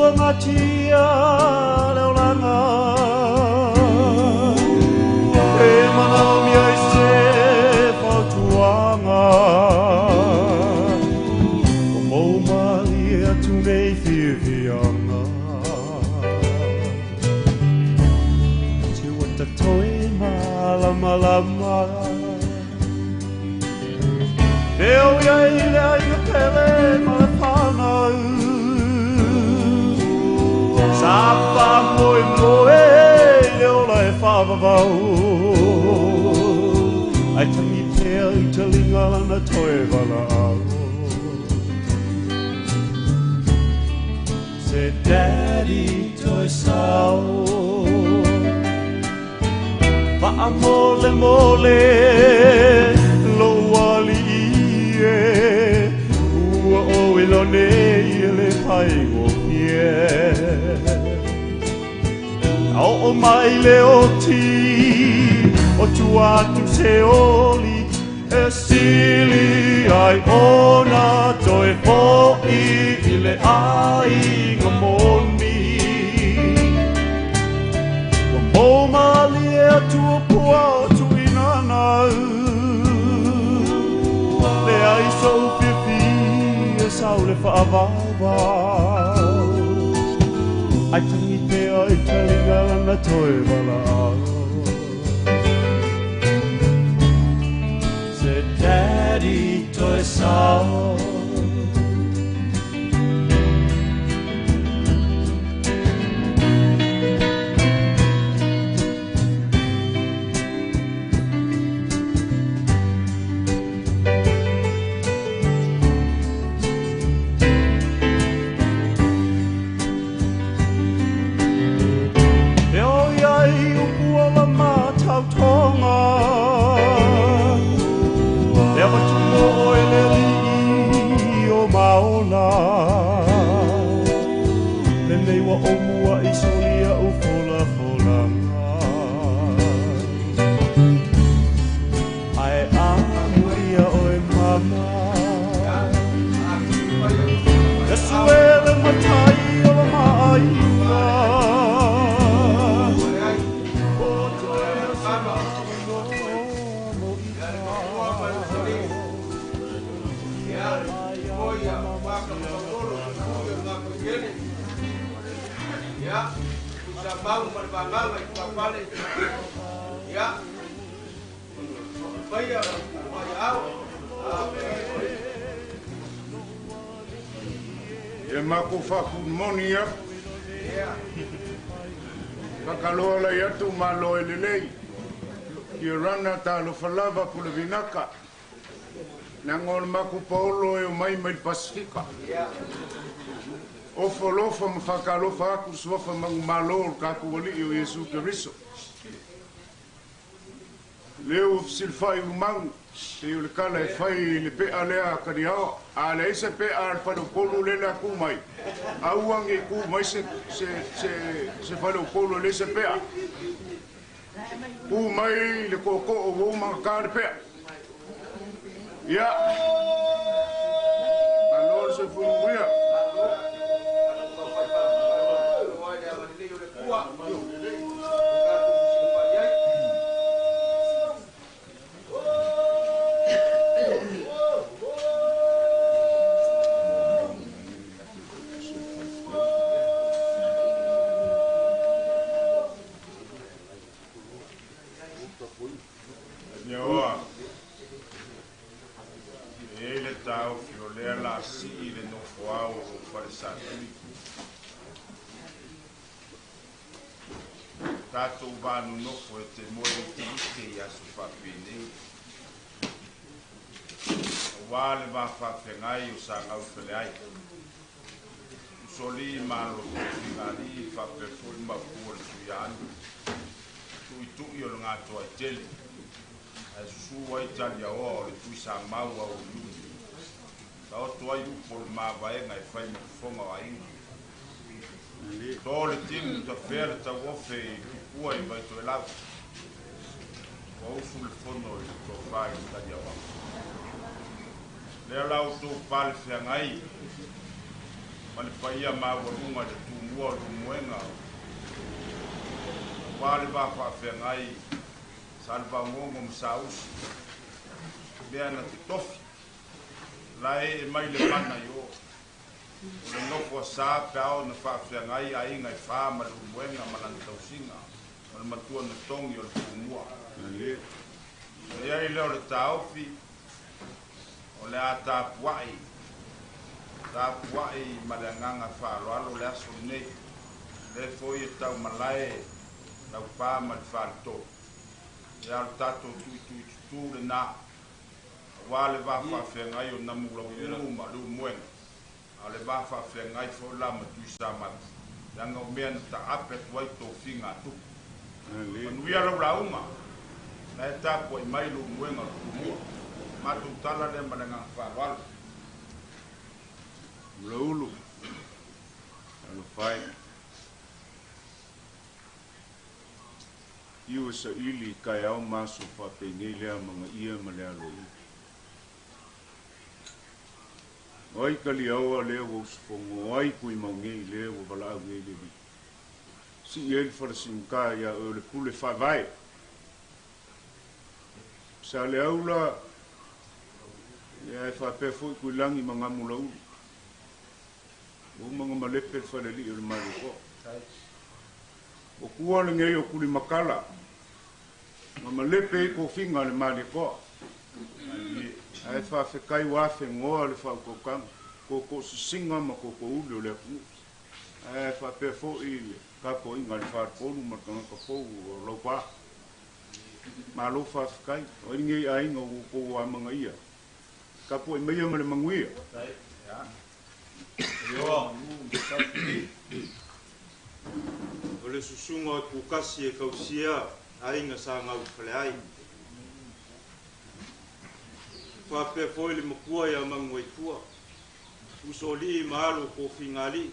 Ua gatia le olaga e manaomia ai se fautuaga. Ua moumalie atu nei fiafiaga. Se ua tatoe malamalama. E o iai le aiga pele ma le whanau. Sa whamoe moe le ola e whawawau. Ai tangi pea i te linga lana toe wala au. Se daddy toi sao. Wha mole mole lo wali e. Ua o ilo nei le pai go pie. Au o mai le oti o tua atu se oli e sili ai ona toe fo'i i le aiga moni. Ua moumalie atu o pua o tuinanau. Le ai sou fiafia sau le faavauvau. Ai tangi pea i te linga lana toe walaau. Se daddy toe sao. E o iai upu o la matautoga. E avatu mo oe le alii o maola. Lenei ua ou mua i solia u folafolaga. Ae amuia oe mama. E suele matai o la maaiga. O toe o se avanoa mo ita. Ia mai ai Ia, Tuisamau ma le Vagaga i tuafale. Ia, faia vaiaao. Ia makou faakumoni aku. Fakaloa lai atu malo e lelei. Ia rana talofa lava pule vinaka. Leaga o le makou paolo e omai mai le Pasifika. Ofo alofa ma faakalofa aku le suafa manumalo o le tatou Alii o Iesu Keriso. Lea ua fesilafai umagu, pei o le tala e fai i le pe'a lea a Kaliaoa. A leai se pe'a a le faleupolu lea o le a tu mai, aua ne i tu mai se, se, se, se faleupolu e leai se pe'a. Tu mai le tootoo ua uma ona ta le pe'a. Ia, malo le soifua manuia. Ioa, e i ai le taofi o lea la sii le nofoao o lou falesatui. Tatou va nonofo e te moe iteite i aso faapenei, auā le va faafeagai o sa gaufeleai. Usoalii ma Alotofigalii faapea foi maupua o le Tuiaana, tuitui o le Gatoaitele, ae susu ai Taliaoa o le Tuisamau auiliuli. Taoto ai upu o le mavaega e fai ma fofoga o aiga. To le timu tafea le tauofe i Tupua i Vaitoelau. Ua usu le fono i le tofa i le Taliaoa. Lea la outou pale feagai. Ma le paia maualuga i le Tumua o Leulumoega, aua le va faafeagai Salevaogogo ma Sausi, mea na totofi, la ee mai le mana i o. O le nofo a sa pe a oo ina faafeagai aiga e fa ma Leulumoega ma lana tausiga ma le matua na togi o le Tumua. Ona i ai lea o le taofi, o le a tapuai, tapuai ma le agaga faaaloalo le aso lenei. O lea foi e taumalae Laupa ma le Faletolu. Ia, o le tatou tuituitutū lena, aua le va faafeagai o Namulauulu ma Leulumoega, a o le va faafeagai foi la ma Tuisamau, leaga o mea na taape atu ai tofiga a Tupu. Manuia lau lauga, la e tapuai mai Leulumoega o le Tumua. Matou tala lea ma le agaga faaaloalo. Mulaulu, talofa e. Fiu e saili i taeao ma aso faapenei le amagaia ma le aloaia. O ai Kaliaoa lea ua usufono, o ai Tuimaunei lea ua valaau nei le Alii. Sii ai le falasigata ia oe o le pule faavae. Saleaula, ia e faapea foi Tuilagi ma Gamulaulu. Ua uma ona malepe le falealii o le Malietoa. O tua lenei o Tulimatala, na malepe ai tofiga a le Malietoa. Ae faafetai ua afegoa le faautautaga, tootoo sisiga ma tootoouli o le atunuu. Ae faapea foi le tapuaiga a le Faletolu ma le tagata fou o Laupa. Malo faafetai. O ai lenei aiga ua outou amagaia. Tapuai maia ma le manuia. O le susuga o Tukasi e tausia aiga sa gaufale ai. Faapea foi le matua ia Manuaitua, usoalii ma alo o tofiga alii,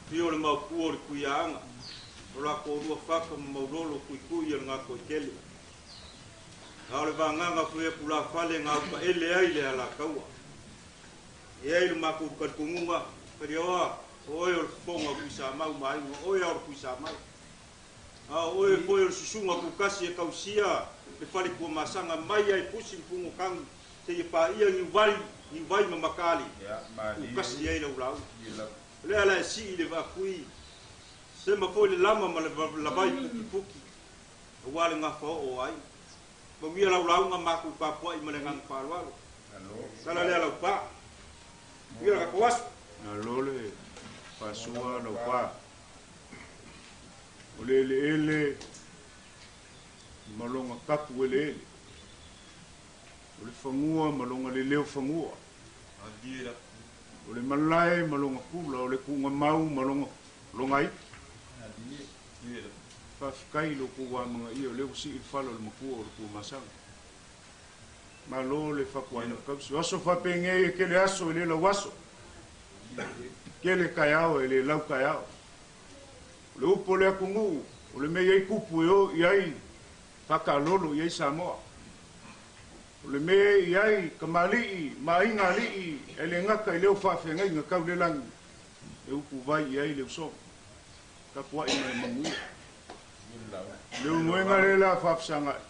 fio le maopu o le Tuiaana, o latou lua Fata ma Maulolo Tuitui o le Gatoaitele. A o le vagaga foi a tulafale gaupaele ai le alataua. E ai le matou talitonuga, Kaliaoa, o oe o le fofoga o Tuisamau ma aiga, o oe a o le Tuisamau. A o oe foi o le susuga Tukasi e tausia le fale tuamasaga mai ai pusi ma fugotagu seia paia niuvai, niuvai ma makali, Tukasi ai lau lauga. O lea la e sii le vaatui, sema foi le lama ma le lavai pukipuki, aua le gafaoo o aiga. Manuia lau lauga matou tapuai ma le agaga faaaloalo. Tala lea Laupa. Manuia le tatou aso. Malo le faasua Laupa. O le eleele ma lona tapu eleele. O le fanua ma lona leleo fanua. O le malae ma lona pula, o le tuugamau ma lona lona ipu. Faafetai i lo outou amagaia o lea ua sii le fala o le matua o le Tuamasaga. Malo le fatuaiga tausi. O aso faapenei e tele aso e le lau aso. Tele taeao e le lau taeao. O le upu o le atunuu, o le mea i ai tupu e o i ai faataalolo i ai Samoa. O le mea i ai kamali'i ma aiga alii e le gata i leo faafeagaiga tau le lagi, e upu vai i ai le usoga. Tapuai ma le manuia. Leulumoega lea la faafesagai.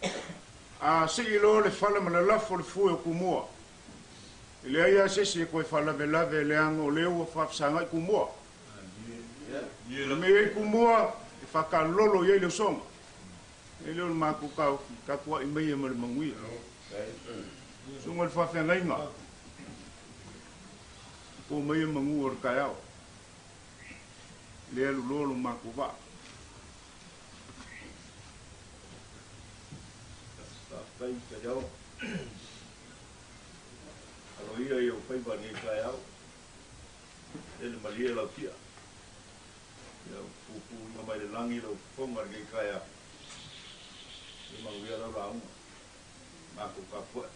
A sii loa le fala ma lalafo le fue o Tumua, e leai lava se isi e toe faalavelave leaga o lea ua faafesagai Tumua. O le mea i ai Tumua, e faatalolo i ai le usoga. E le o le matou taofi, tapuai maia ma le manuia. Susuga i le faafeagaiga, po maia manu o le taeao. Le alu loa lo matou vaa. Faafetai taeao. Aloaia i ou faiva i lenei taeao. Lele malie lau tia. Ia pupuiga mai le lagi lau fofoga i lenei taeao. Ia manuia lau lauga. Matou tapuai.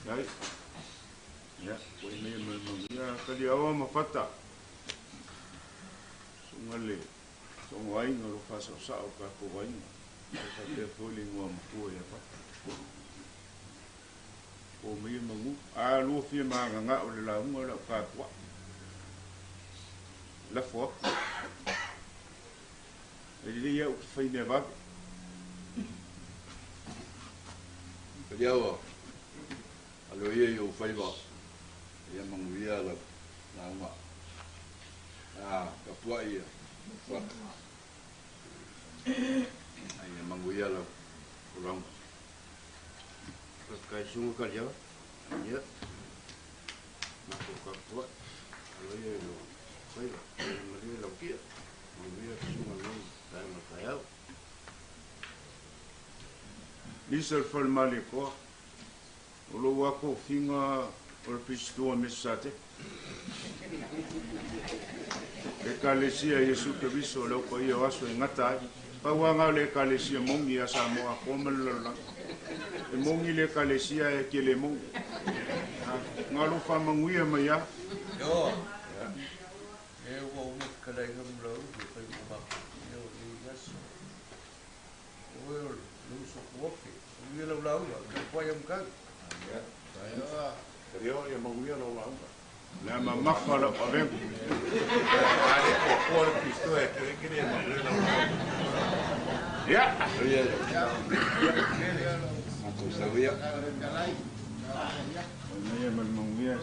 Ai. Ia, poi maia ma le manuia. Kaliaoa ma Fata. Susuga le sogo aiga o lo faasaosao o tatou aiga. E faapea foi le igoa matua ia Fata. Po maia manu. A lua fia magagao i le lauga o lau tapuai. Lafo aku. E lelei a'u ou te fai mea vave. Kaliaua, alo ia i ou faiva, ia manuia lau lauga. A tapuai ia Fuata. Ia manuia lau folauga. Faafetai susuga Kaliaua. Ia, matou tapuai, alo ia i lou faiva, ia malie lau tia, manuia susuga nei taeao ma le taeao. Lisa le fale Malietoa, o lou lava tofiga o le Pisitoa Mesesate. Ekalesia Iesu Keriso o le Au Paia o Aso e gata ai. Pau lava na o le Ekalesia moni ia Samoa atoa ma le lalolagi. E moni le Ekalesia ae te le moni. Na o lou faamanuia mai lava. Ioa, lea ua uma fetalaiga ma lau e fai ma matou leo i lenei aso. O oe o le uso kuofe, manuia lau lauga, tapuai au matagi. Ia manuia lau lauga. Le a mamafa lau avega. A le puapua le pistola e te kere e manuia lau lauga. Ia. Matou sau ia. Ia ma le manuia.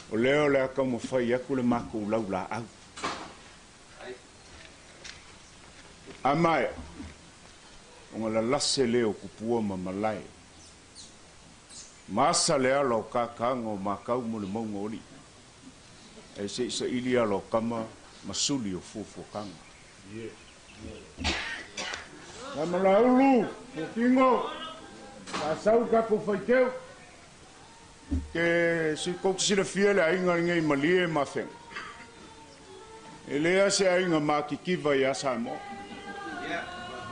O lea o le a taumafai atu le matou laulaau. A maea, ona lalase lea o tupua ma malae. Ma asa le ala o kakaaga o makau mo le mauga o alii. Ae se i saili ala o tama ma suli o fuafuakaga. Tamalaulu, Fuatino, Faasau tatou faiteu. Ke se tou te silafia le aiga lenei Malie ma Afega. E leai lava se aiga matitiva ia Samoa.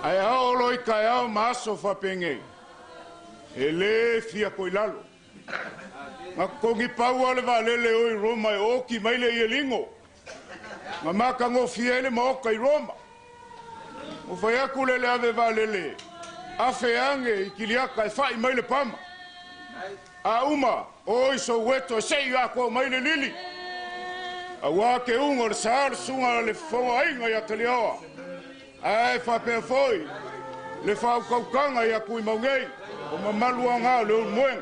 Ae a oo loa i taeao ma aso faapenei, e le fia toe i lalo. Na totogi pau lava le vaalele e o i Roma e oti mai le ielino. Na matagofie ai le maota i Roma. Ua fai atu le le ave vaalele afe ane i Kiliaka e fa'i mai le pama. A uma, o i Soweto e se'i atoa mai le lili. Auā ke uga o le sa o le susuga a le Fofoga Aiga ia Taliaoa. Ae faapea foi le faautautaga ia Tuimaunei, o mamalu aga o le Ulumoega.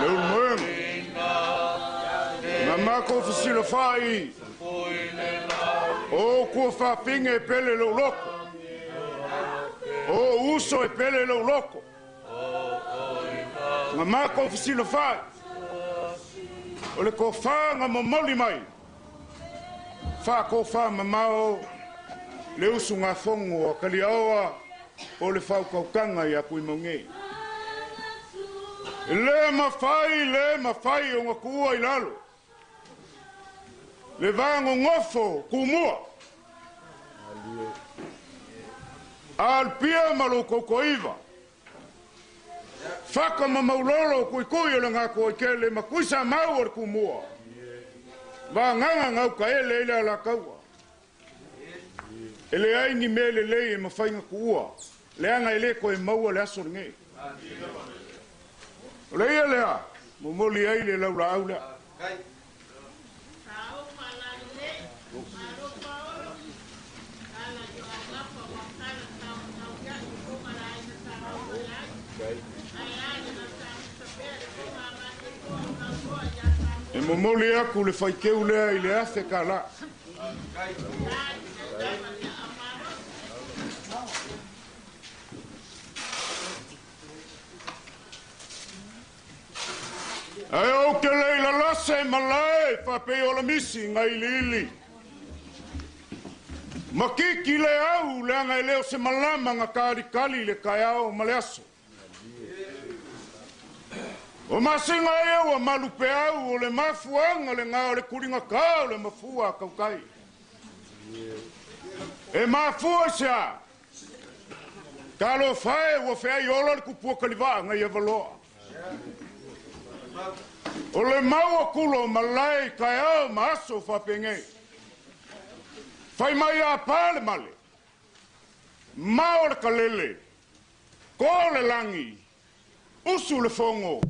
Le Ulumoega. Na matou fesilafai o kua faapinge e pele lou loto, o uso e pele lou loto. Na matou fesilafai o le tofa na momoli mai, faatofa mamao le usugafono a Kaliaoa o le faautautaga ia Tuimaunei. E le mafai, le mafai ona tuua i lalo le va nonofo tumua. A Alipia ma lou toutoiva, Faka ma Maulolo, Tuitui o le Gatoaitele ma Tuisamau o le Tumua, vagaga gaukaele ai le alataua. E leai ni mea lelei e mafai ona tuua, leaga e le toe maua le aso lenei. O le ia lea, momoli ai le laulaau lea. momoli aku le faiteu lea i le 1,000 kālā. Ae ou te le i lalase malae faapei o le misi gailiili. Ma kiki le au leaga e le o se malama ga kalikali le taeao ma le aso. O masina ia ua malupeau o le mafuaga lena o le kuligatā o le mafua a tautai. E mafua i se a? Talofa e ua feai ola le kupua kalivaa ngai avaloa. O le mau kula o malae i taeao ma aso faapegei. Fai mai a pā le male, mao le kalele, ko le lagi, usu le fogo,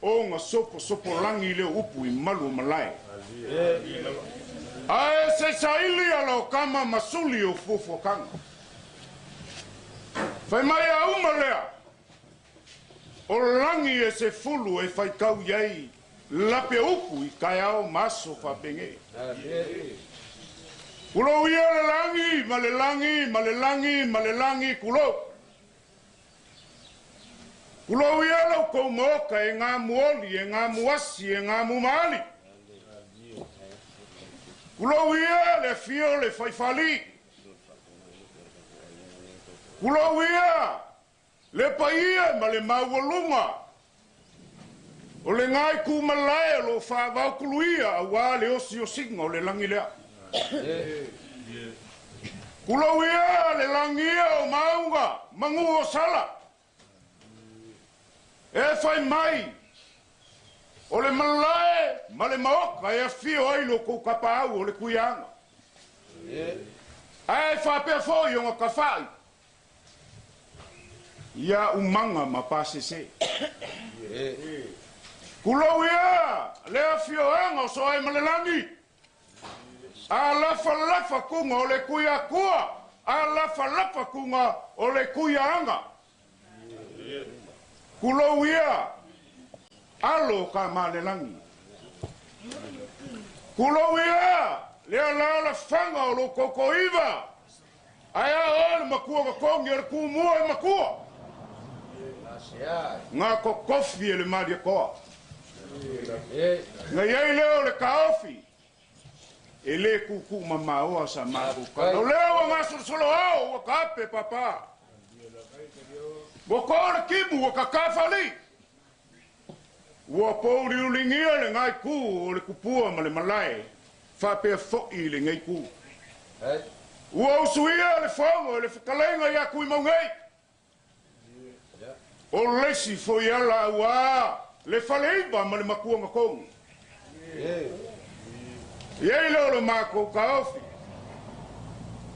o ga soposopo lagi le upu i malu o malae. Ae se saili ala o kama ma suli o fuafuakaga. Fai mai a uma lea, o lagi e se fulu e faitau i ai lape upu i taeao ma aso faapegei. Kulou ia le lagi, ma le lagi, ma le lagi, ma le lagi, kulou. Kulou ia lau kou maoka e ngā muoli, e ngā muasi, e ngā mumaali. Kulou ia le fio le faifali. Kulou ia le paia ma le maualuga. O le ngai ku malae o lo whaavau kuluia a wā le osi o singa o le langi lea. Kulou ia le langia o maunga, mangu o sala. E whai mai, o le malae ma le maoka e awhio ai lo kou kapau o le kuianga. Ae whapea foi o ngā kawhai. Ia umanga ma pasese. Kulou ia le afioanga o soai ma le lagi. A lafa lafa kunga o le kuia kua. A lafa lafa kunga o le kuia anga. Kulou ia alo ka ma le lagi. Kulou ia le ala fanga o lo koko iwa. Aia o le makua ka kongi o le kumua e makua. Ngā kokofi e le maria koa. Ngai ai leo le kaofi. E le kuku mamaoa sa maku. O leo a ngā solosolo ao ua kape papa. Ua kō le kimu ua kakawhali. Ua pōuriuringia le ngai kū o le kupua ma le malae. Whapea fo'i le ngai kū. Ua usuia le whaonga le whakalenga ia kui mau ngai. O leisi foi ala ua le whaleiba ma le makua ngakongi. Iei leo le mākou kaofi.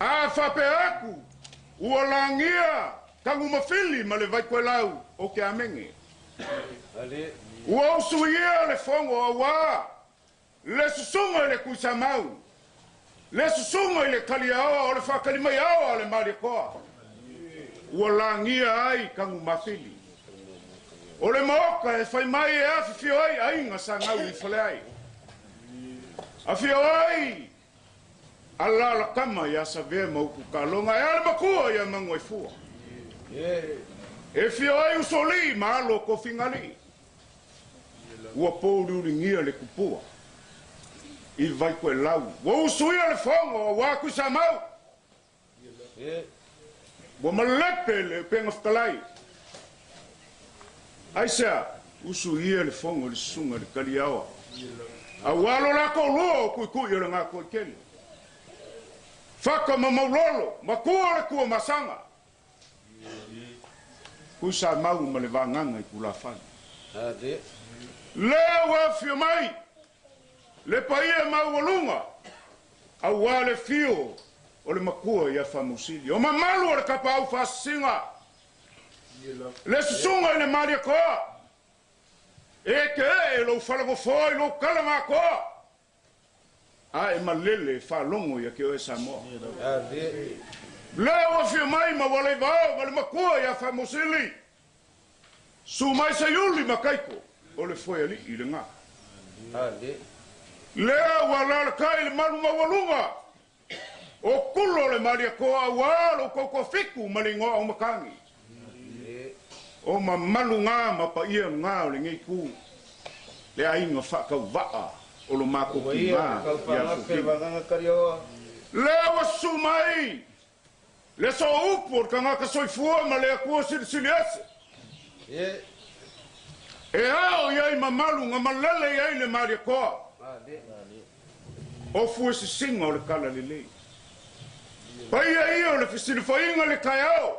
A whapea aku, ua langia kangu mawhili ma le vaikoelau o ke amenge. Ua usuia le whongo a wā, le susunga i le kuisamau, le susunga i le kaliaoa o le whakalimai aoa le mariakoa. Ua langia ai kangu mawhili. O le maoka e whai mai e awhiwhio ai ainga sa ngau i whale ai. Awhio ai ala la kama ia sa vea mauku kalonga e ale makua ia mangu ai fua. E whio ai usoli ma alo ko fingali. Ua pōuriuringia le kupua. I vaikoe lau. Ua usuia le whaonga o wā sa mau. Ua malepe le penga whakalai. Aisea, usuia le whaonga le sunga le kaliaoa. A walo lako lua o kui kui o le ngā koi kele. Whaka mamaulolo, makua le kua masanga. Kui sa mau ma le vānganga i kula whai. Lea wafio mai, le paia maualunga, a wā le fio o le makua ia whamusili. O mamalu o le kapa au whasisinga. Le susunga i le maria koa. E ke e lou whalagofoi lou kala ngā koa. A e malele whalongo ia ke oe Samoa. Lea wafio mai ma wale vao ma le makua ia whamusili. Su mai sa yuli makaiko o le foi ali i le ngā. Lea ua lalakai le malu maualuga o kulo le Malietoa auā lo outou toafitu ma le igoa Aumatagi. O mamalu gā ma paia gā o lenei itu le aiga faatauvaa o lo matou timā ia Fukigo. Lea ua susu mai le sooupu o le tagata soifua ma le Atua silisili ese. E ao i ai mamalu na malele i ai le Malietoa. O fuesisiga o le tala lelei. Paia ia o le fesilafaiga i le taeao.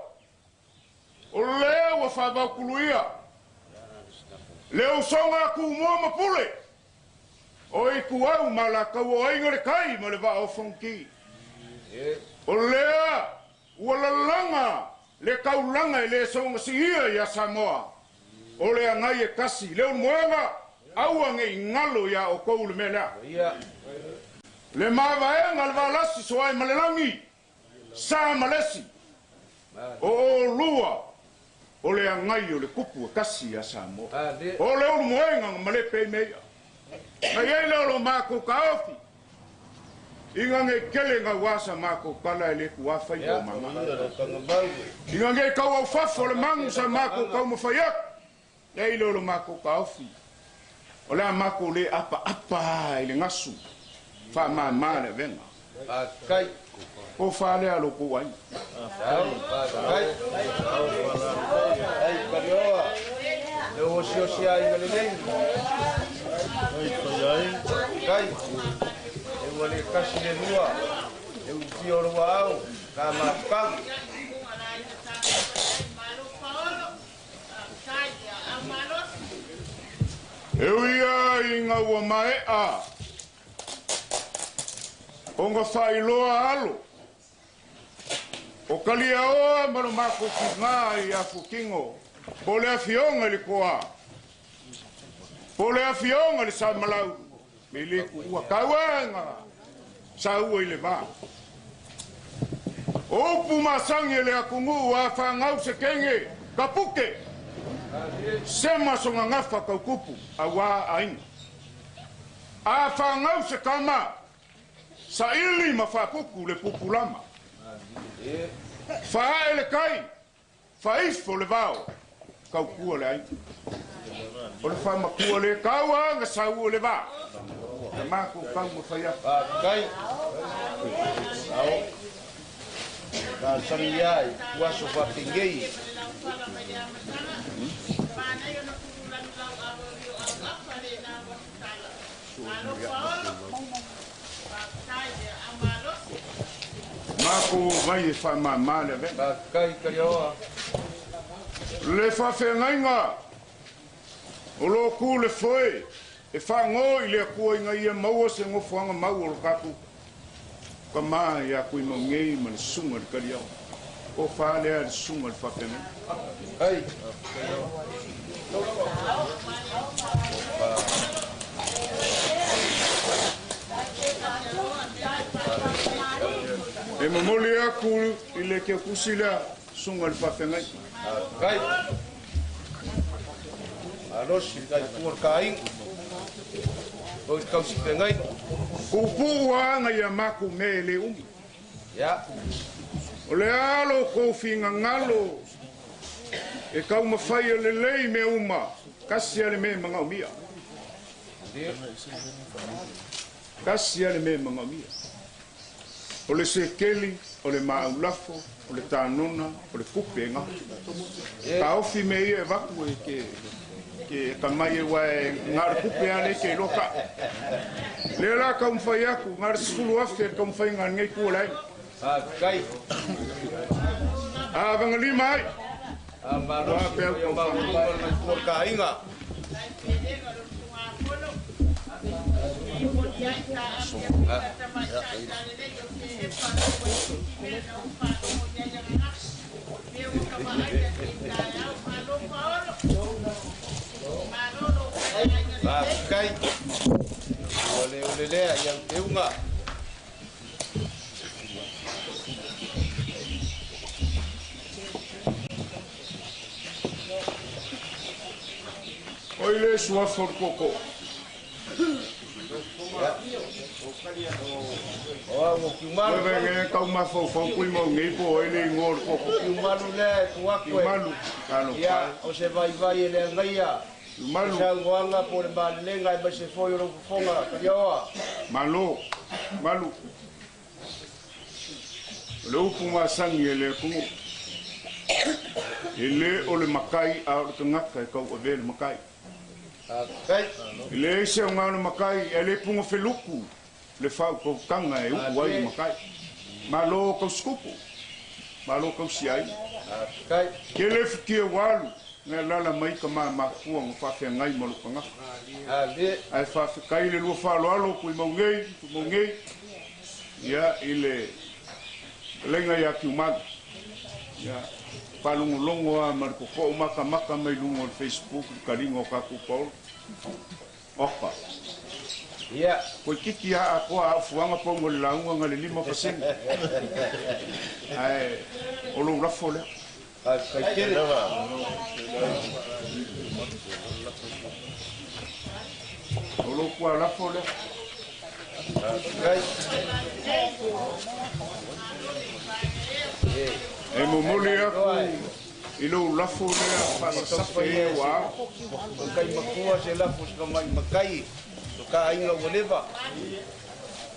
O lea ua faavautuluia le usoga a Tumua ma Pule. O Ituau ma Alataua o Aiga i le Tai ma le Vaa o Fonoti. O lea ua lalaga le taulaga e le soogasiia ia Samoa. O le agai e tasi, le ulumoega, aua ne i galo iā outou le mea lea. Le mavaega le valasi soae ma le lagi, sa ma lesi. O olua o le agai o le tupu e tasi ia Samoa. O le ulumoega na malepe ai mea ia. Na i ai lea o lo matou taofi, ina nei tele gauā sa matou tala e le tuafaiva o mama. Ina nei tau aufafo le manu sa matou taumafai atu, na i ai lea o lo matou taofi, o le a matou le apaapa i le gasu faamama le avega. O fa lea lo kou aiga. E ui lava ina ua maea ona faailoa alo o Kaliaoa ma lo matou tiga i Afutino, po o le afioga i le Toa, po o le afioga i le Samalaulu, me le tuua taua ina saua i le va. O upu masani a le atunuu a fanau se kege, kapuke, sema sona gafa tautupu, auā aiga. A fanau se tama, saili ma faaputu le pupulama. Faae le tai, faaifo le vao, tautua le aiga. O le faamatua le taua na saua le va. Na matou taumafai atu. Faafetai. Ao. Talosaga ia i tuaso faapenei. Matou vai e faamama le avega. Faafetai Kaliaoa. Le faafeagaiga o lo o tu le foe e faagō i le Atua ina ia maua se nofoaga mau o lo tatou tama ia Tuimaunei ma le susuga i le Kaliaoa. O fa lea le susuga i le faafeagaiga. Ai. E momoli atu i le keukusi lea susuga i le faafeagaiga. Faafetai. Malosi le taitua o le kaaiga. O le tausifeagaiga. Puupuu lava ia matou mea e le umi. Ia. O le a lo outou finagalo e taumafai e lelei mea uma, tasi lava le mea e manaomia. Tasi lava le mea e manaomia. O le sekeli, o le maaulafo, o le tanona, o le tupe e gafa. Taofi mea ia e avatu e ke ke atamai e aua e na o le tupe lava lea e te iloa taʻu. Lea la taumafai atu, na o le 10,000 le taumafaiga a lenei itu o le aiga. Faafetai. A vagalima ai. A malosi Ua peau foi o tau maualuga le matua o le kaaiga. Faafetai. Ua le ole lea i au teuga. O i le suafa o le tootoo. Ia. O o Kiumalu. Oi nge kau mafaufau kui mau nei po o ele ingoa o le koko. Kiumalu lea e tu atu e. Kiumalu. Talofa. Ia, o se vaivai e le agaia. Kiumalu. Saunoaga po o le malelega aemaise foi o lou fofoga Kaliaoa. Malo. Malu. O le upu masani e le atunuu. E lē o le makai a o le tagata e tauavea le makai. E leai se aoga o le makai ae le puga feluku le faautautaga e u'u ai le makai. Malo tausitupu, malo tausiaiga. Tele futia ua alu na alaala mai tama matutua na faafeagai ma lou tagata. Ae faafetai le lua faaaloalo Tuimaunei, Tuimaunei, ia i le fetalaiga ia Tiumalu. Ia, faalogologo lava ma le toto'o matamata mai luga o le Facebook i le taliga o tatou paolo. Oka. Ia. Toeitiiti lava atoa a o fuaga pau o le lauga na le 5%. Ae o lou lafo lea. Faafetai tele. O lou tualafo lea. Faafetai. E momoli aku i lou lafo lea faasasafe e ua ao. Makai matua se lafo se kamai makai o ka aiga ua leva.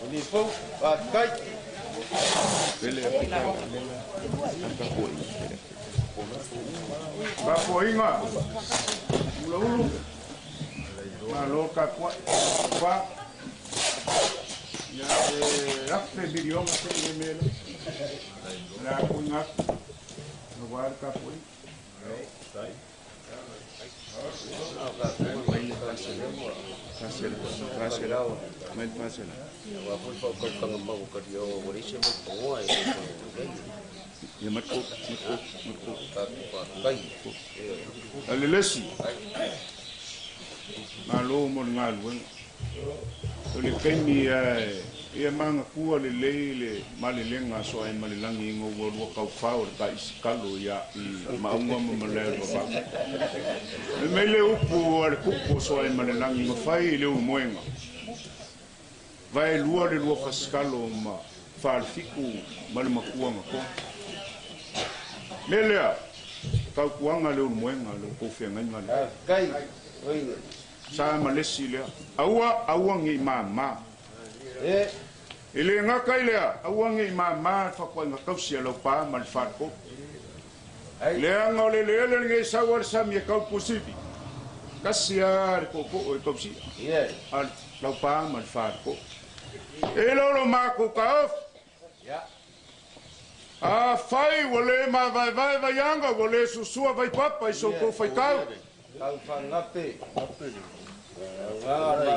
O ni fou, faafetai. Tapuaiga, Ulaulu, malo tapuai, fa, ia e afe miliona se i le mea lea. O le a tuuina atu, aua le tapuaiga. A le lesi, malo mo le galuega. O le taimi ae ia manatua lelei le malelega a Soaemalelagi ina ua lua taufao o le taisikalo ia i Maauga ma Malae o le Vavau. Fai mai le upu a le kupu o Soaemalelagi na fai i le ulumoega, vaelua le lua fasikalo ma faalefitu ma le matua na toga. Mea lea, tautuaga le ulumoega le tou feagaiga lea. Sa ma lesi lea, aua, aua ne i māmā. E le gata i lea, aua ne i māmā le faatoaiga tausi a Laupa ma le faletolu. Leaga o le eleele lenei sau a le sami e tau puasivi, tasi lava le tootoo e tausia, a Laupa ma le faletolu. E lolo matou taofi. Afai ua le mavaevae vaiaga, ua le susua vaipapa i so outou faitau.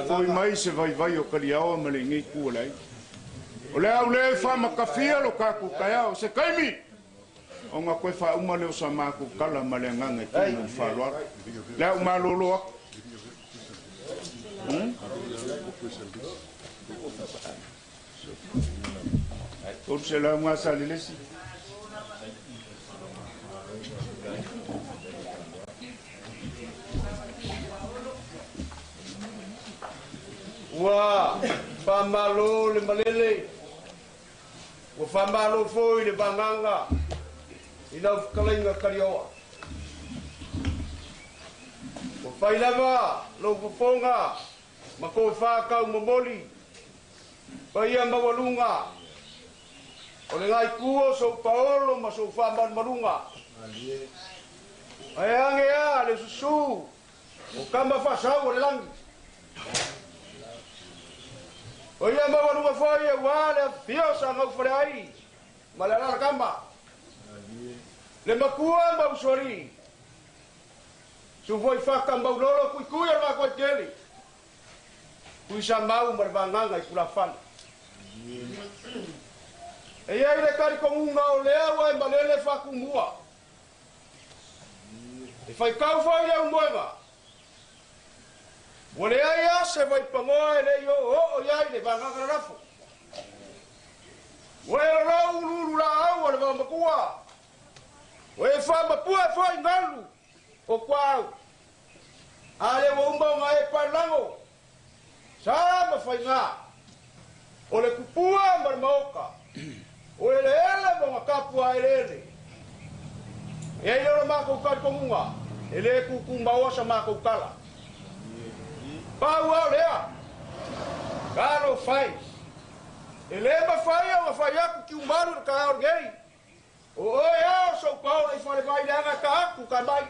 Foi mai se vaivai o Kaliaoa ma lenei itu o le aiga. O le a ou le faamatafia lo tatou taeao, se taimi ona toe faauma lea o sa matou tala ma le agaga e tumu i le faaaloalo. Le a ou malolo atu. 300 ga sa le lesi. Ua faamalo le malele, ua faamalo foi le vagaga i lau fetalaiga Kalioa. Ua fai lava lou fofoga ma tofa taumomoli, paia maualuga o le gaikua o sou paolo ma sou faamalumaluga. Ae age a le susu o kama faasau o le lagi. O ia maualuga foi aua le afifio o sa gaufaleai ma le alalakama. Le makua ma usoalii, su foi faka maulolo kuikui o le vakoaitele, Tuisamau ma le vagaga i tulafale. E i ai le talitonuga o lea ua e malele faatumua. E faitau foi le aumoega, ua leai lava se vaipagoa e le i oooo i ai le vagaga lalafo. Ua e lolou uluulu laau o le vaomatua, ua e faamapue foi galu o tuaau. A lea ua uma ona e paelago, sa ma faiga. O le kupua ma le maoka. O eleele ma ona tapuaeleele. E ai lea o le matou talitonuga, e le tutumaoa sa matou tala. Pau lava o lea, talofa e, e le mafai ona fai atu Tiumalu i le taeao lenei, o oe lava o sou paola i falevai leaga e ta atu ta mai.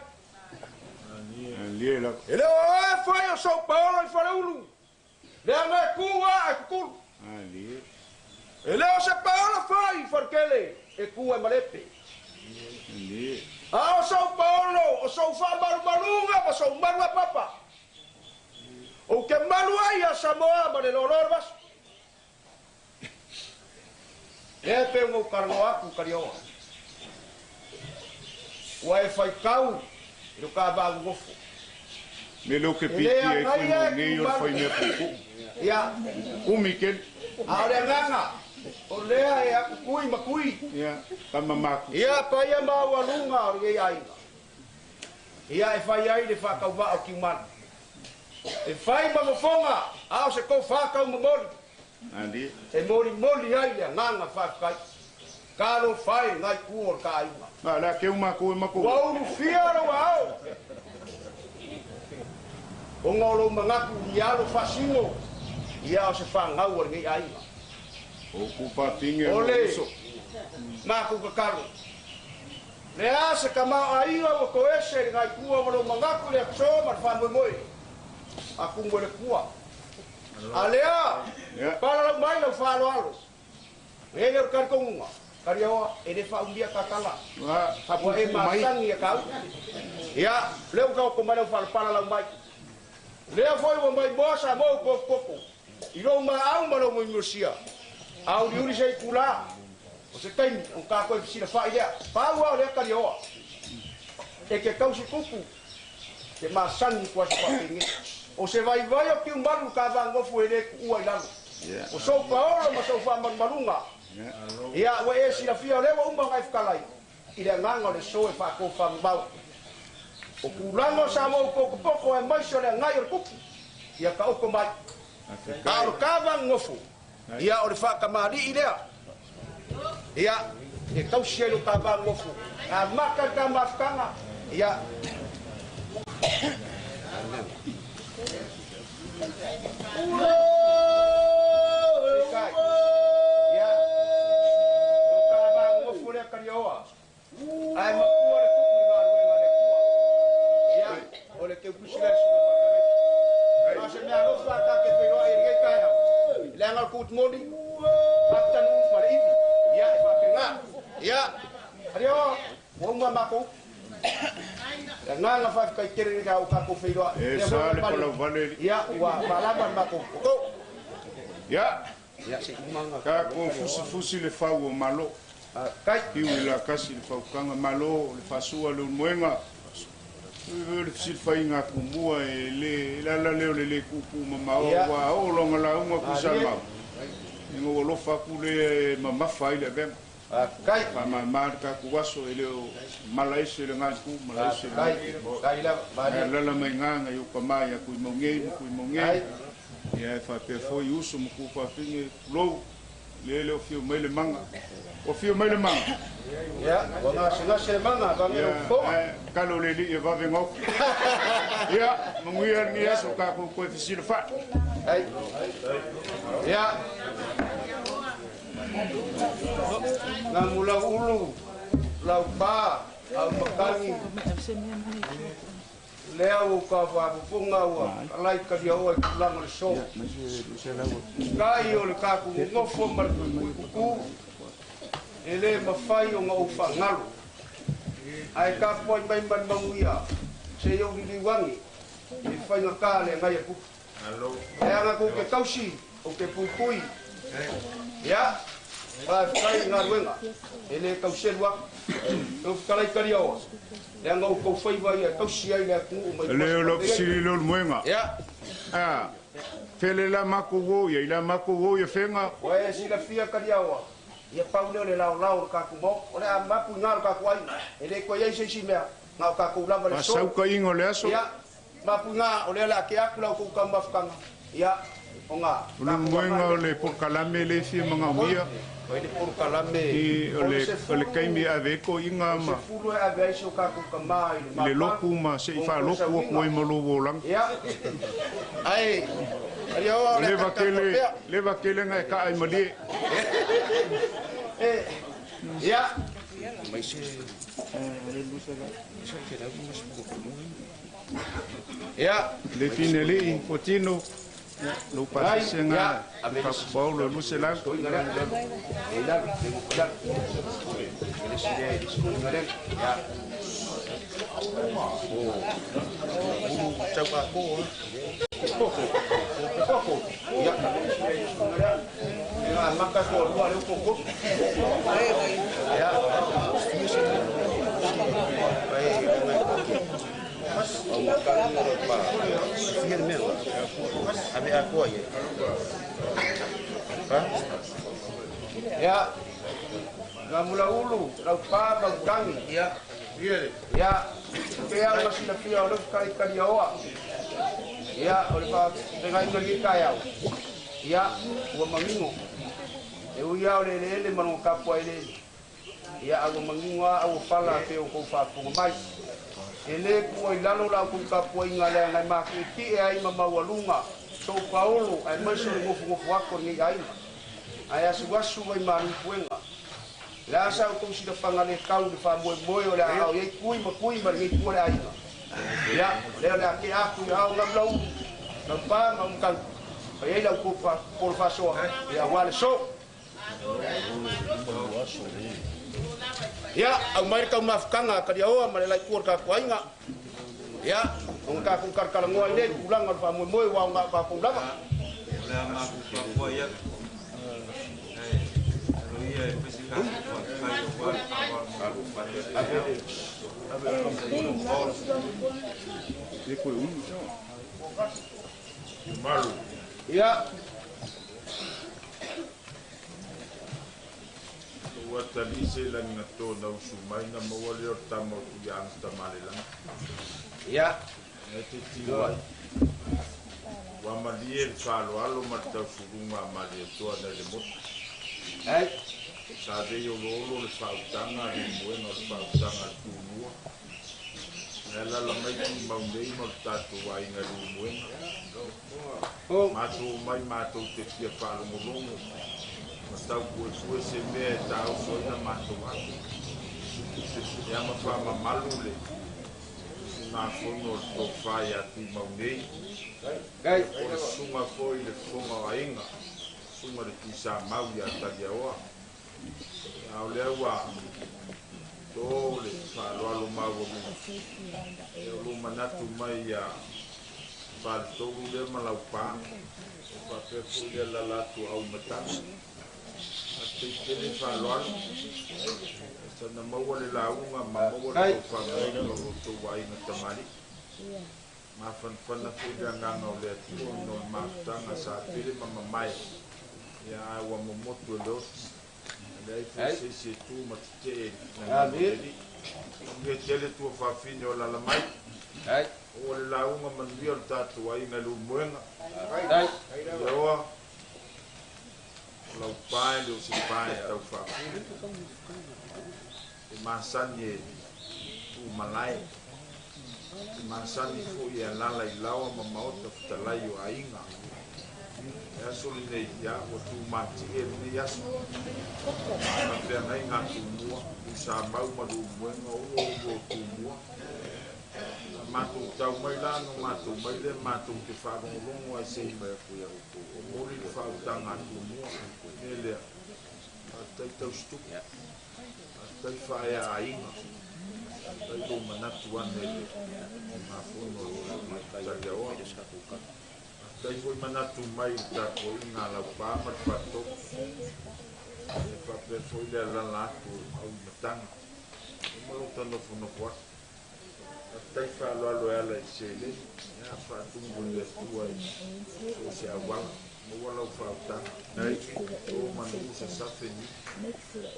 E le o oe e fai o sou paola i Faleulu, leaga e tu lava ae tutulu. E le o se paola fai i Faletele e tu ai malepe. A o sou paolo, o sou faamalumaluga ma sou malu a papa. Ou te malu ai ia Samoa ma le loaloa o le vasa. Lea e pei ona ou talanoa atu Kalioa. Ua e faitau i lo ta vaa nonofo. Me leo ke E le piipiia ai koe agaia mo e nei o le Tiumalu. faimea puupuu. Ia. Umi kele. A o le agaga, o lea e aku kui ma kui. Ia, tama maku. Ia, paia maualuga o lenei aiga. Ia e fai ai le faatauvaa o Tiumalu. E fai ma fofoga, a o se tofa taumomoli. E molimoli ai le agaga faafetai. Talofa e lena itu o le ta aiga. Ma le a keu makou e makou. Ua ulufia lou aao ona o lou manatu i alo faasino ia o se fanau a lenei aiga. O ku papinge O o le uso. matou tatalo, le a se tamaoaiga ua toese i lena itu ona o lou manatu i le aso ma le faamoemoe a tumu e le Atua. A lea, palalau mai lau faaaloalo. E le o le talitonuga, Kaliaoa, e le faaumia ta tala. Ua e masani ia tau. Ia, lea ua taoto mai lau faalapala mai. Lea foi ua maimoa Samoa u tofotofo i lou maau ma lou muimusia. A uliuli se itulā, o se taimi, ona tatou e fesilafa'i lea. Pau lava o lea Kaliaoa, e te tausi tupu te masani i tuasi faapenei. O se vaivai o Tiumalu ta vagofu e le tuua i lalo. O sou paolo ma sou faamalumaluga, ia, ua e silafia o lea ua uma ona e fetalai i le agaga o le so e faatofamamao. O tulaga o Samoa ua pokopoko aemaise o le agai o le tupu, ia taoto mai. A o le ta vagogofo, ia o le faatamalii lea, ia, e tausi ai lo ta vagogofo. A mata le ta mafutaga, ia, Peitai, ia, o lo ta vagogofo lea Kaliaoa, ae matua le tupu i galuega a le Atua. Ia, o le teutusi lea susuga faafeagaiga. Ma o se mea alofa a ta te feiloai i lenei taeao, leaga o le good morning, afternoon ma le evening. Ia, e faapena. Ia, Kaliaoa, ua uma a matou upu. Le agaga faafetai tele lenei taeao ua tatou feiloai. E Lea sa foi ua le pale. palauvale li. Ia, ua faalava le matou upu. Ia, Ia, se i uma ona tatou fusifusi le fau o malo. Kai. Fiu i la kasi le faukaga malo le faasua le ulumoega. O le fesilafaiga a Tumua e le le ala lea o le le tuutuu mamao aua oo loa lauga Tuisamau ina ua alofa atu lea e mamafa ai le avega. Faamama le tatou aso e le o mala ese le gaitu mala ese le ae alaala mai gaga i ou tama ia Tuimaugei ma Tuimaugei. Ia e faapea foi uso ma tuufafine tulou lea e le o afio mai le maga. Ua afio mai le maga. Ia, ua gasegase le maga, vage lou fofoga. Ia, ae kalo le alii e vave gaofi. Ia, manuia lenei aso tatou toe fesilafai. Ia, gamu lau ulu, lau pa, au makani, lea ua ka faafofoga ua alai kaliaoa i tulaga o le so. Kai o le tatou nofo ma le kuikuikuku, e le mafai ona ou faagalo. Ae tapuai mai ma le manuia, se i ou liliu ane, e faigata le agai a tupu. Leaga tou te tausi, ou te puipui. Ia, faafetai i galuega, e le tauselu atu. Lau fetalai Kaliaoa, leaga o outou faiva ia e tausi ai le atunuu mai E le o lau Tuasi fesili lea o le moega. Ia. A, fele la makou o ia, i la makou o ia fega. Ua e silafia Kaliaoa, ia pau lea o le laolao o le tatou Maota. O le a mapu i gā lo tatou aiga. E le toe i ai se isi mea, na o tatou lava le so. Faasaukaina o le aso. Ia, mapu i gā, o lea o le a tea atu la outou taumafataga. Ia. O le moega o le polokalame le fia magaomia i o le kaimi e ave ai toʻiga ma i le lotu ma seʻi faalotu atu ai ma lou olaga. O leva tele, leva tele na e ta'a i malie. Le finelii Fotino, lou pasesega faapupao lo 200. Ia, Gamulaulu, Laupa, Mautangi. Ia, ia, te au ma silafia o le whakaikaria oa. Ia, o le whakangai ni kai au. Ia, ua mangingo. E ui au le ele ma kapua ele. Ia, au mangingo a au whala pe o kou whaafonga mai. E le kua i lalo lau kou kapua i ngā lea ngai maki e ti e ai ma maualunga. So paolo, ai mai so le ngofu ngofu ako ni aina. Ai asu asu ai malu puenga. Le asa o kou sila whangale kau le wha moe moe o le au iei kui ma kui ma le kua le aina. Ia, lea le ake aku i au ngam lau, lau pā ma umkau. Pai ei lau kou polo whasoa, ia wale so. Ia, au mai kau mafukanga, kari aoa ma le lai kua ka kuainga. Ia, o ngā kākou karakarangoa i nei, kulanga le wha moe moe wao ngā kākou lava. O le a maku papua ia. Ia. Ua talise langi tōna usu mai na maua leo tama o tu ianga tamalelanga. Ia. E te tiwai. Ua malie le whaaloalo ma le tausulunga a malie toa na le motu. Ai. Sa vei o lolo le whautanga le moenga o le whautanga le tūmua. Ngai lala mai tu mau nei ma le tātou ainga le moenga. Mātou mai mātou te fia whaalongolongo. Ma tau kue kue se mea e tāu soina mātou atu. E ama whaamamalu le ngā whono o le tōwhai a tu mau nei. O le sunga foi le whonga o ainga. Sunga le tuisa mau ia taliaoa. A o lea ua tō le whaaloalo mau o lunga. E o lu manatu mai ia whaalitolu lea ma laupā. O whapea foi lea lalatu au matanga. A te tele whaaloalo. Sana maua le launga ma maua le tō whangaina o roto wainga tamari. Mafanfana foi le anganga o le atua no le mafutanga sa pele ma mamae. Ia a ua momotu e le oti. Le ai foi se se tu ma te te e na nganga. Nge tele tua whawhine o lala mai. O le launga manuia o le tātou ainga le umoenga. Ia oa. O lau pae le o se pae tau whakule. E masani e tu malae. E masani foi e alala i lawa ma maota futalai o ainga. E aso le nei ia ua tu mati e le nei aso. Mapea ngai ngā tūmua, usa mau ma lu muenga o o tūmua. Mātou tau mai la no mātou mai le mātou te whaalongolongo ai sei o mori le whautanga tūmua. E lea, a tai tau stuku, a tai whaea ainga. Tai tō manatu ane le ngā whono o taliaoa. Tai foi manatu mai o tātou i ngā laupā ma te whatoku. E whapea foi le alala atu au matanga. O malota nofo nofo atu. A tai whaaloalo e ala i sele. Ia whaatungu le atua i so se awala. Maua lau whautanga. O manu usa safe ni.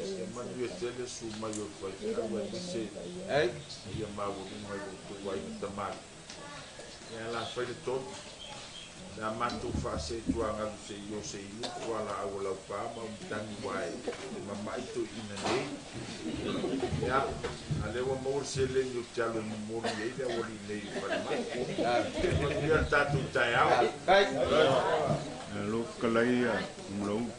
E manu e tele su mai o whai e nise. Ia maua lunga i o tō wai tamari. Ia la whai le tonu. Sa matou faasetuagalu se'i o se inu fualaau o laupā ma umatagi uae mama'i toe'ina nei. Ia, a lea ua maua le seleni ou te alu e momoli ai le auali'i nei i le falemai. Manuia le tatou taeao. Malo fetalai Gamulaulu.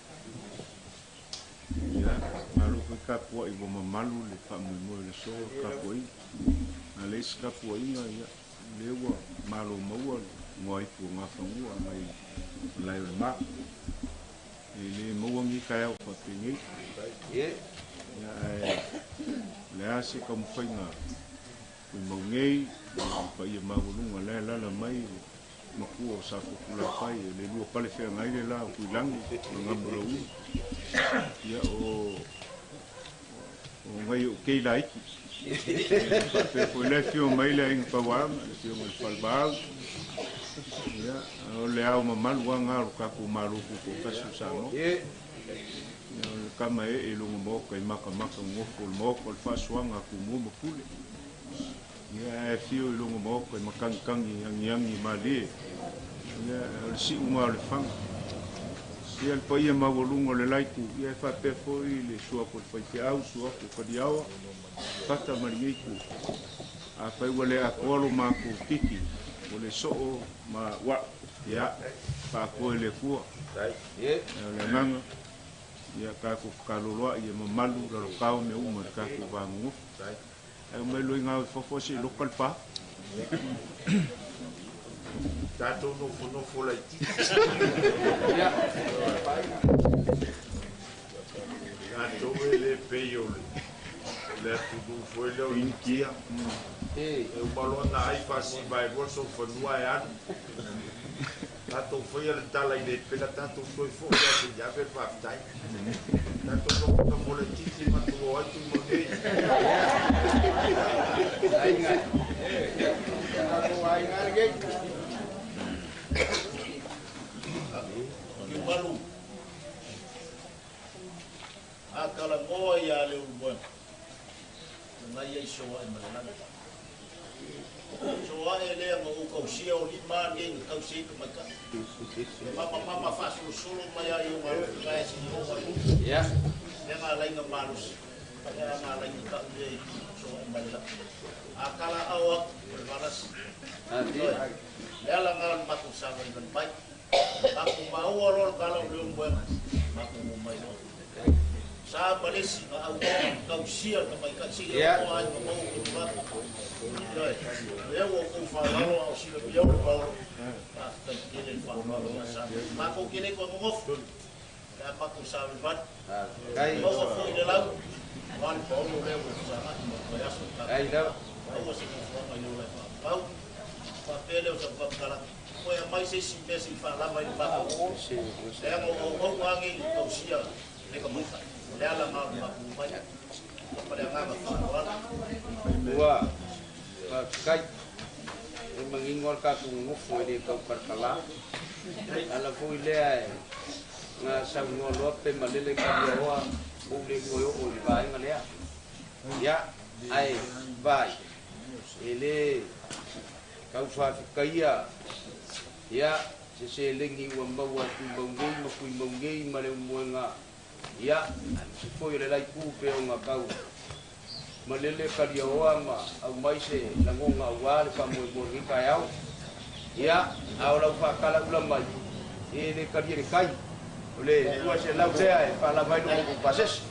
Ia, malo foi tapua'i ua mamalu le faamoemoe o le aso o le tapuaiga. A leai se tapuaiga, ia, lea ua malo maua le igoaipu o Gafanua mai malae o le Ma. E le maua ni taeao faapenei. Ia, ae o le a se taumafaiga ui nei, le paia maualuga la e alaala mai le matua o Safotulafai, e le lua pale feagai le la o Tuilagi ma Gamulaulu. Ia, o ngai o kei laiki. Faapea foi le afio mai le aiga Tauaga, le afioga i le Falevaau. Ia, o le ao mamalu aga o le tatou Malo Tutoatasi o Samoa. Ia, o le kama ee i luga maota i matamata nofo o le maota o le faasuaga a Tumua ma Pule. Ia, ae afio i luga maota i matagitagi agiagi malie. Ia, o le siuga o le faga. Ia, le paia maualuga o le laitu, ia e faapea foi le suafa o le faifeau, suafa o Kaliaoa, Fata ma lenei itu. Afai ua le atoa lo matou titi, o le soo ma ua, ia, faafoe le Atua. Ia, o le agaga, ia tatou fekaloloai, ia mamalu lalotao mea uma i le tatou va nonofo. Ae omai loa i gao i fafo ae se i loka le pa. Tatou nofonofo laitiiti. Tatou e le pei o le atunuu foi lea o Initia. E uma loa ona ai faasiva e lua sofanua e alu. Tatou faia le tala i le pela tatou toe fo'i lava se i ave le faafetai. Tatou nofonofo laitiiti matou o ai Tumau nei. Malu a kalagoa ia le ulumoega ngai ai soae ma le lagi. Soae lea ma ou kausia o lima nei na kausia i ka maita'i. E mama faasolosolo mai ai o ngalo kai si o mai. Le nga lainga malosi. Le nga lainga ka le soae ma le lagi. A kala au atu o le valasi. Le ala nga le matou sa vai mai. Matou maua loa le tala o le ulumoega. Matou o mai loa. Sa malesi ma au kausia le tamaitai se i o ai ma mau o tulaga. Ioe, lea ua outou faalalo a o silafia o le paolo. Faafetai tele le faaaloalo ia Sa. Matou te le toe nonofo. Le a matou savalivali. Maua foi le lau. Aua le paolo lea ua fesagai ma le vaiaso i tatou. Maua se nofoaga i le ola e faapau. Faapea lea o sau faamatalaga. Toe aumai se isi mea se i faalava ai le matou. Leaga o auauna lava nei i le tausia le tamaitai. O le ala lena o le matou omai. Ma le agaga faaaloalo. Ua faafetai. E manino lava le tatou nonofo e le tau kalakalā. Ala foi lea e na saunoa loa pe malele Kaliaoa ou le toe oo i le vaega lea. Ia, ae vai, e le tau faafetaia, ia, se seleni ua maua e Tuimau nei ma Tuimau nei ma le umuega, ia, aemaise foi o le laiku pe ona tau malele Kaliaoa ma aumai se lagona aua le faamoemoe o lenei taeao. Ia, a o lau faatalaula mai, e le talia le tai, o le 200 lea e faalava ai lo matou pasese.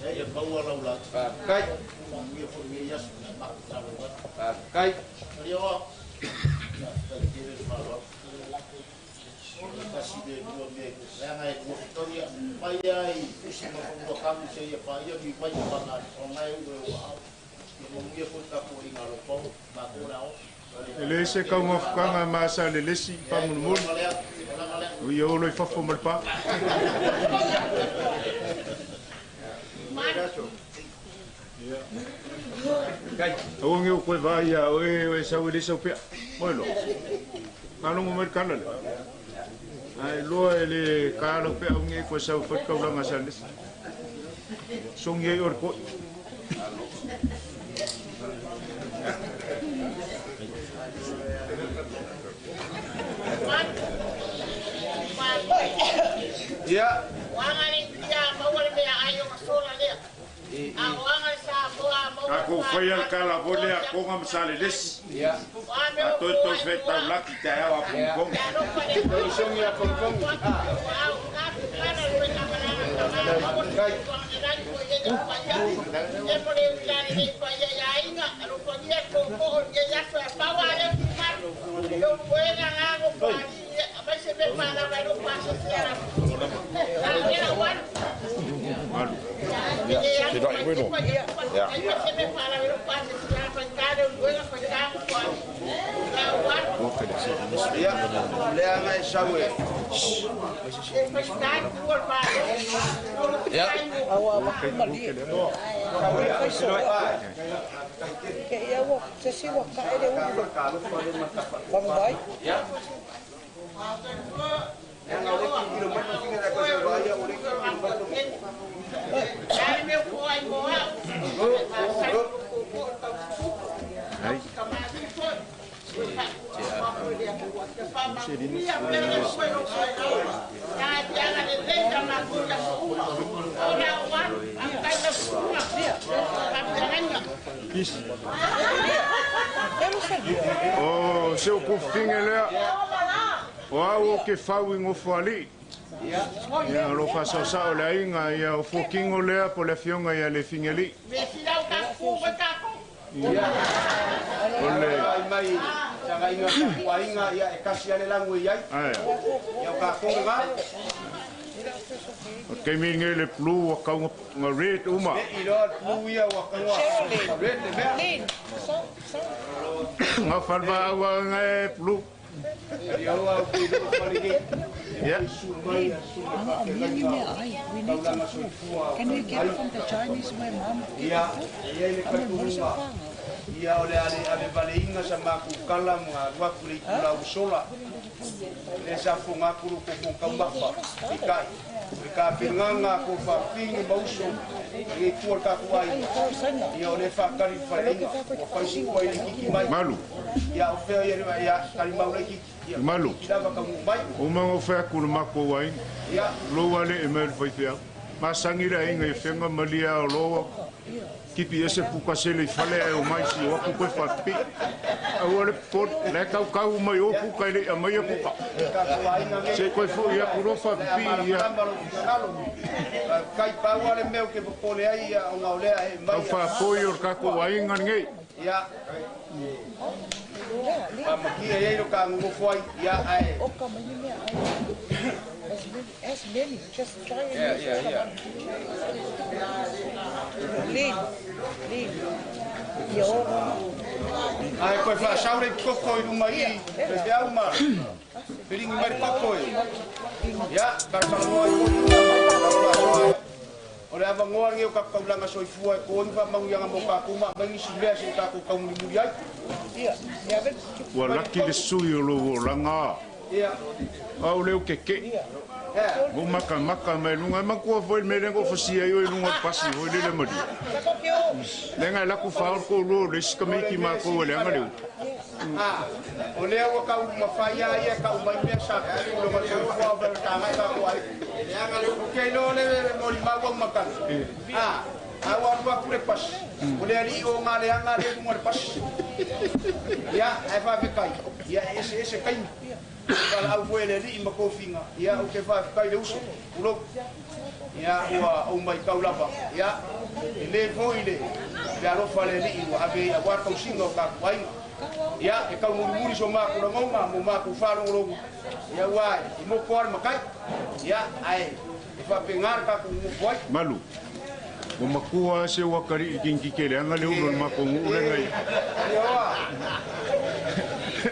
Ia maua lau lagi. Faafetai. Manuia foi lenei aso i le matou savalivali. Faafetai. Kaliaoa, faafetai tele le faaaloalo. O le tasi le lua mea leaga e lua fetaui mai lava i fusi ma fanua kamu seia paia ni vai o maga o ngai u e ua au. Ia manuia foi le tapuaiga a lou paolo, matou le ao. E leai se taumafukaga ma sa le lesi faamolemole. O ia olo i fafo ma le pa. Aua ne i ou toe vaai ia oe o e sau e le sau pea. Moe loa. Faalogo mai le tala lea. Ae loa e le ka lau peau nei koe sau e fai le taulaga a Salelesi. Sogi ai oe le toi. Ia. Takou faia le kala foi lea konga ma salelesi. A toe toe fetau laki taeao a pongipongi. Tausogi a pongipongi. Malu. Ia, leaga e sau e. Ia. O se o kufinga lea. O au o ke fau i ngofoalii. Ia o lo faasaosao le aiga ia o fuakigo lea po le afioga ia le figalii. O le mai tagaiga tapuaiga ia e kasi ale lagu e iai. Ae. Ia o kakou ga. O taimi lenei le blue ua kauga ga red uma. E iloa le blue ia ua kauga red le mea. Ga falevaau aga e blue. Yeah. Can we get it from the Chinese, my mom? Ia, ia le kaltuunga. Ia o le ale ave valeiga sa makukala ma alu atu le itula usola. Le sa fonga kulu ko ko kaumafa. I kai. Le ka pinganga ko fa pingi mauso. Le tua ka ku ai. Ia o le fa kari faleiga. O faisi ko ile kiki mai. Malu. Ia o fea ia ia kari mau le kiki. Malu. Ki lava ka mu mai. O mango fea kulu mako wai. Ia. Lo wale e mai le faifea. Masangi le aiga i fenga malia o loa. Kipi ese puka sele i fale ai o mai si o aku koe whapipi. Aua le pot, le kau kau mai o puka i le a mai a puka. Se koe fo i aku ro whapipi ia. Kai paua le meo ke popole ai ia o ngau lea e mai. Au whapoi o kako ainga ngei. Ia. Pamakia ia iro ka ngungofo ai ia ae. Oka mai ni mea ai. As many, just try and Yeah, yeah, yeah. Lean, lean. Ia ora. Ai koe whaasau le koko i luma i. Pe au ma. Piringi mai koko i. Ia, karakangoa i koe. O le avangoa nge o kakaulanga soifua e koinga wha mangu ianga mo kākou ma maingi si mea se kākou kaumulimuli ai. Ia, ia ven. Ua laki le sui o lo o langa. Ia. Au leo ke ke. Mo maka maka mai lunga makua foi me lengo fasia yo lunga pasi foi le mali. Lenga la ku fa ko lo le skamiki ma ko le anga le. Ah, o lea ua kau mawhai a ia kau mai mea sa ku lo ma soifua o vela tāngai ka ko ai. Ke no le mo li mau makana. Ah, au aru aku le pas. O le ali o ngā le anga le lunga le pas. Ia, ai wha kai. Ia ese ese kai. Wala au foi le li ma kofinga. Ia o ke wha kai le uso. Ulo. Ia ua o mai kau lava. Ia le foi le le alofa le li ua ave a wa kau singa o ka kuainga. Ia e kau murimuri so maku la ngoma mo maku whalongolongo. Ia ua i moko ara makai. Ia ai e whapengar ka ku ngufu ai. Malu. O makua se wakari i kinki ke le anga le ulo mako ngule ngai. Ia oa.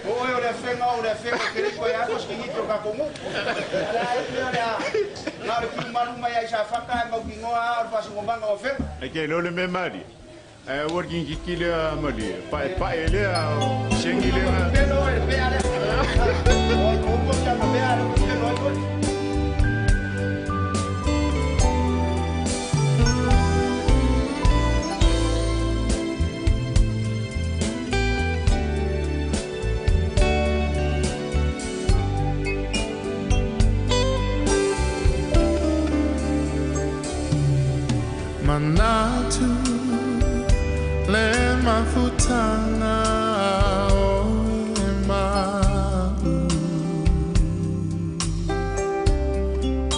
O o le whenga o le whenga ke riko e ako skingi tō ka kongu. Ngā le kiu malu mai ai sa whaka e mau ki ngoa a o whasingo manga o whenga. Ai ke lo le me mari. Ai o kinki ki le a mali. Pae pae le a o sengi le a. Pelo e pea le. O i koukou kia ma pea le pelo i koukou. Mafutanga o e mau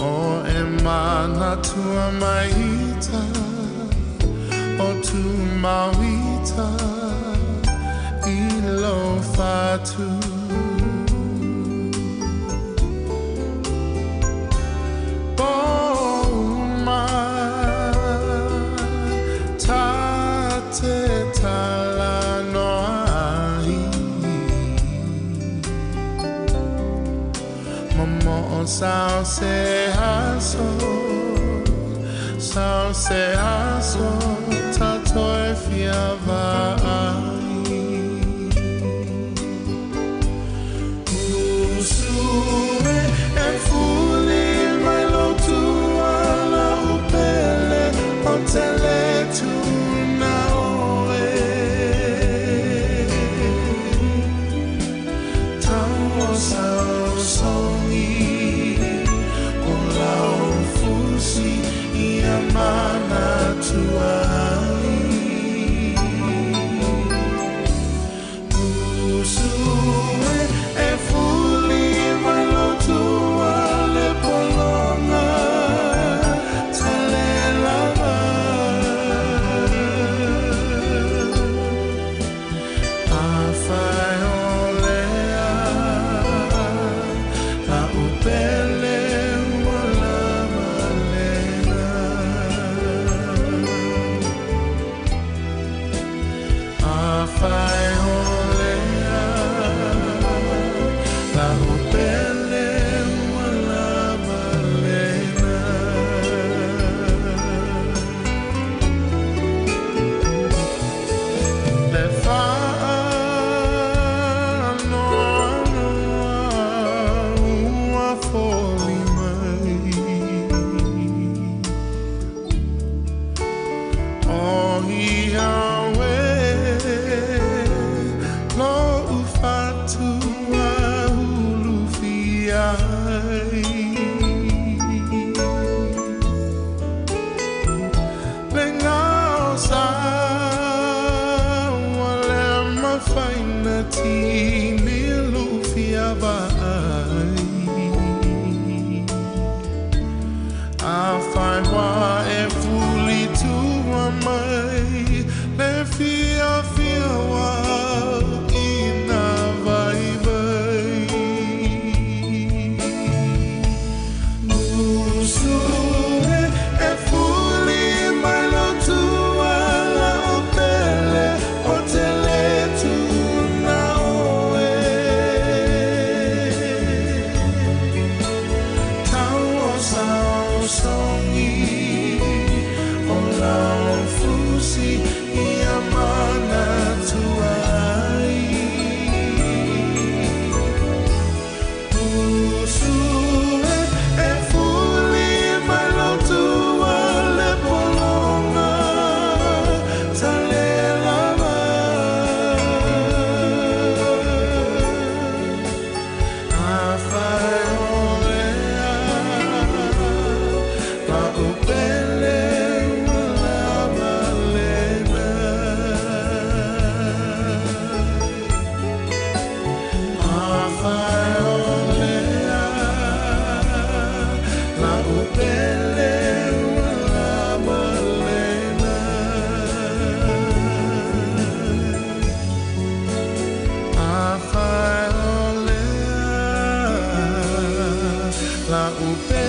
O e manatua maita O tu mauita I lo fatu Bo-uma Ta te tala noa ai Momo o sao se aso Sao se aso Ta toe fia vaai Usu e fuli mai lo tuala upele O tele tuna oe Tau o sao songi O lau fusi I a mana tuai Usu e fuli mai lo tua le polonga Tale lava A whai o lea La upele ua lava lena A whai o lea La upele ua lava lena Le whaanoa ua foli mai O ia we lo ufatua hulu fiai Le ngao sa wa le mafaina tini lu fia vai A whai wā e fuli tua mai Le fia fia wā i nā vai vai Usu e fuli mai lo tua la o pele O tele tuna oe Tau o sao songi O lau fusi I a mana tuai Usu e fuli mai lo tua le polonga Tale lava A whai o lea La upele ua lava lena A whai o lea La upele ua lava lena A whai o lea La upele